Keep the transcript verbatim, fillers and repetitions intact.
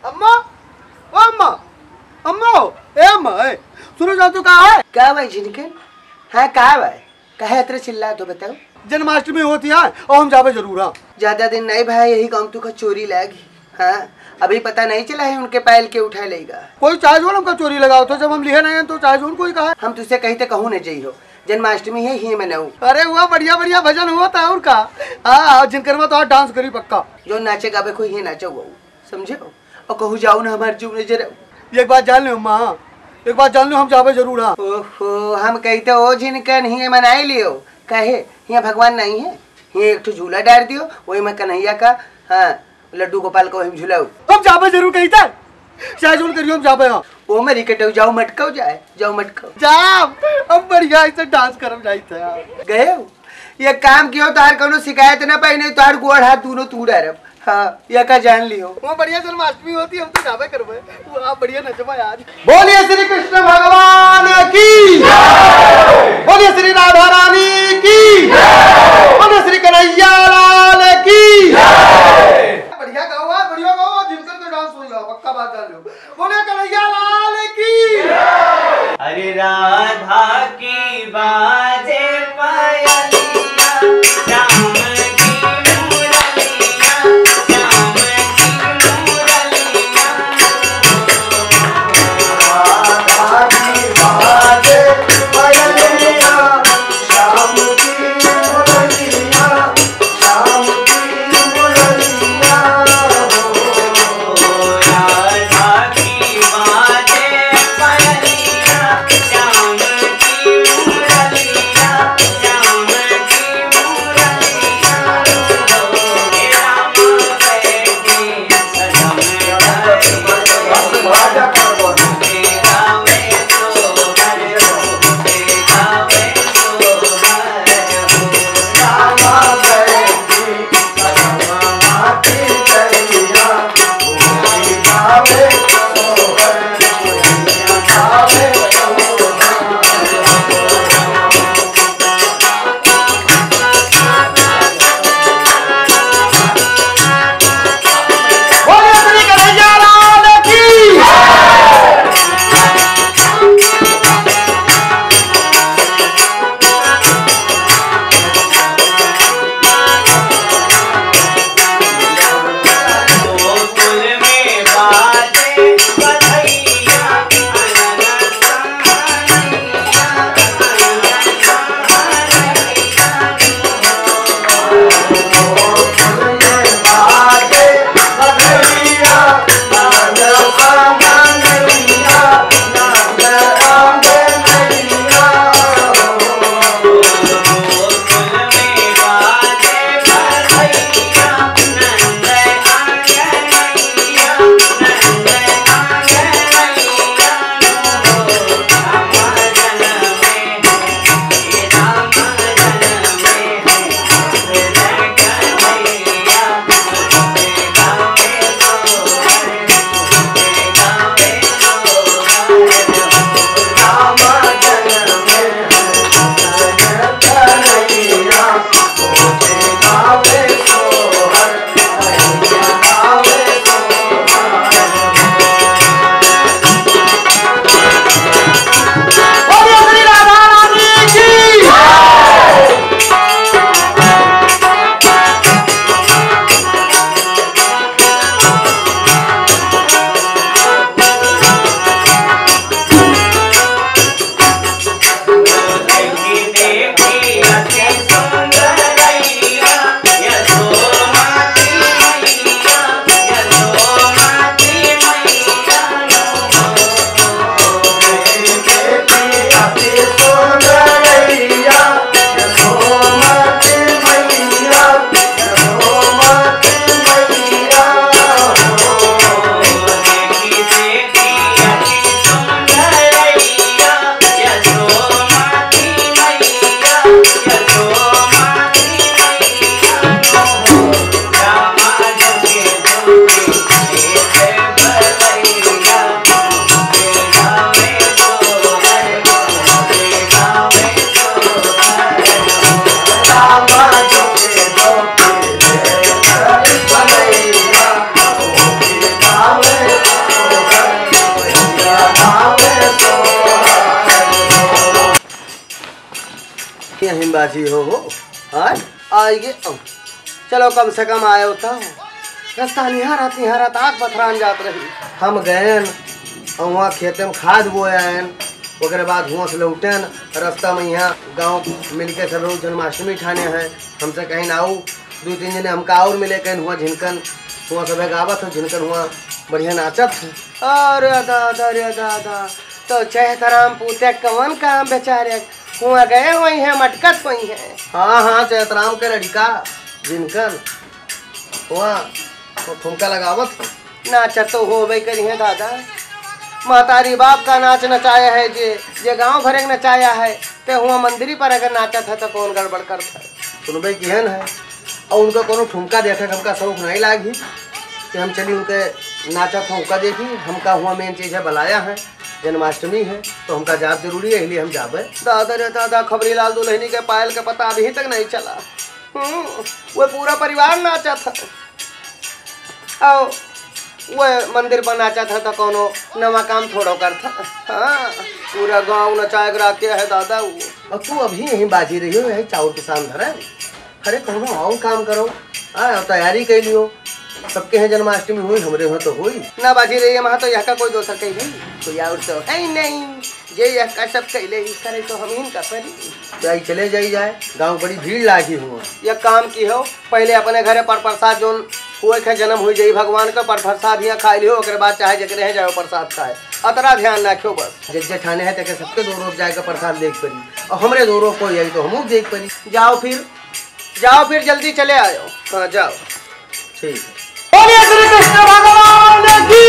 अम्मा, ओ अम्मा, अम्मा, ए अम्मा, ए, सुनो जाओ तो का है? का भाई झिनके? हाँ, का भाई? काहे इतने चिल्ला तो बताओ? जन्माष्टमी होती है और हम जाबे जरूर, हाँ। ज्यादा दिन नहीं भाई, यही काम तू का चोरी लागी। हाँ, अभी पता नहीं चला है उनके पायल के उठा लेगा। कोई चाहे जो हमका चोरी लगाओ तो, जब हम लिहे नहीं हैं तो चाहे जो कोई कहा। हम तुझसे कही तो कहूँ नहीं जई हो, जन्माष्टमी है ही मनाऊ। अरे हुआ बढ़िया बढ़िया भजन हुआ था और का। हाँ, जिनकर में तो आज डांस करी पक्का। जो नाचे गावे कोई ही नाचे हुआ, समझे हो? और कहू जाऊ ना हमार जीव नजर। एक बात जान लियो माँ, एक बात जान लियो, हम जाबे जरूर हाँ। ओहो, हम कहते ओ झिनकन हिये मनाई लियो। काहे? हियाँ भगवान नहीं है, हियाँ एक ठो झूला डार दियो, वही में कन्हैया का, हाँ, लड्डू गोपाल का वही में झुलाऊ। हम जाबे जरूर कही था, चाहे जोन करियो हम जाबे हाँ। ओ मरी कटऊ, जाओ मटकाओ जाए, जाओ मटकाओ। जाब, हम बढ़िया ऐसे डांस करम जाइत है यार। गए हो? ये काम कियो, तार कौनो शिकायत ना पाई, नहीं तार गोड़ हाथ दोनों तू डारब। हाँ, ये का जान लियो। वो बढ़िया जन्माष्टमी होती, हम तो जाबे करबे। वो आप बढ़िया नचबा यार। बोलिए श्री कृष्ण भगवान की, बोलिए श्री राधा रानी की, बोलिए श्री कन्हैया लाल की। बढ़िया गाओ यार, बढ़िया गाओ, जिनकर तो डांस हो जाओ, पक्का बात जान लो। बोले कन्हैया लाल की। अरे राधा की बाजे पायलिया, श्याम की मुरलिया, श्याम की मुरलिया। राधा की बाजे पायलिया, श्याम की मुरलिया, श्याम की मुरलिया हो। राधा की बाजे पायलिया, श्याम की मुरलिया। बाजी हो, हो। हाँ? आइगे, अउ। चलो, कम से कम आयो तो। रस्ता निहारत, निहारत आँख पथरान जात रही। हम गएन, अउ हुआँ खेते में खाद बोए आएन। ओकरे बाद हुआँ से लौटेन, रस्ता में यहाँ गाँव मिलके सब लोग जन्माष्टमी ठाने हैं। हमसे कहिन आऊ, दुइ तीन जने हमका और मिले, कहिन हुआँ झिनकन, हुआँ सभे गावत हैं, झिनकन हुआँ बढ़िया नाचत हैं। अरे दादा, अरे दादा, तो चैतराम पूते कवन काम बेचारे, हुआँ गए होइहैं, मटकत होइहैं। हाँ, हाँ, चैतराम के लड़िका जिनकन हुआँ ठुमका लगावत हैं। नाचत तो होबे करिहैं दादा, महतारी बाप का नाच नचाया है जे, जे गाँव भरे के नचाया है, ते हुआँ मंदिरी पर अगर नाचत है तो कौन गड़बड़ करत है? सुनबे किहन है, अउ उनका कोनो ठुमका देखे के हमका शौक नहीं लागी कि हम चली उनके नाचत हैं उनका देखी। हमका हुआँ main चीज है बलाया है, जन्माष्टमी है, तो हमका जाब जरूरी है, इसलिए हम जाबे। दादा रे दादा, खबरी लाल दुल्हनी के पायल के पता अभी तक नहीं चला। हम्म, वो पूरा परिवार नाचत है। अउ वो मंदिर पर नाचत है तो कोनो नवा काम थोड़ो करत है। हाँ, पूरा गाँव नचाए के राखे है दादा वो। अउ तू अभी यहीं बाजी रही हो, यहीं चाउर पिसान धरे। अरे, कोनो और काम करो। हाँ, तैयारी कर लियो। सबके हैं जन्माष्टमी हुई, हमरे हो तो हुई। ना बाजी रही है, वहाँ तो यह का कोई दोसर कही नहीं, कोई और तो है ही नहीं। जे यह का सब कैले ही करे तो हम ही का परी। जाई चले जाई जाए, गाँव बड़ी भीड़ लागी हुआ। यह काम की हो, पहले अपने घरे पर प्रसाद जोन हुए के जन्म हुई जाई भगवान का, पर प्रसाद यहाँ खाई लियो, ओकरे बाद चाहे जकरे हैं जाओ प्रसाद खाए। अतरा ध्यान रखियो बस। जे जे ठाने है तेके सबके दो रोज जाए के प्रसाद देख परी, और हमरे दो रोज कोई आई तो हमू देख परी। जाओ फिर, जाओ फिर जल्दी चले आयो। हाँ, जाओ। ठीक है। बोलिए श्री कृष्ण भगवान की।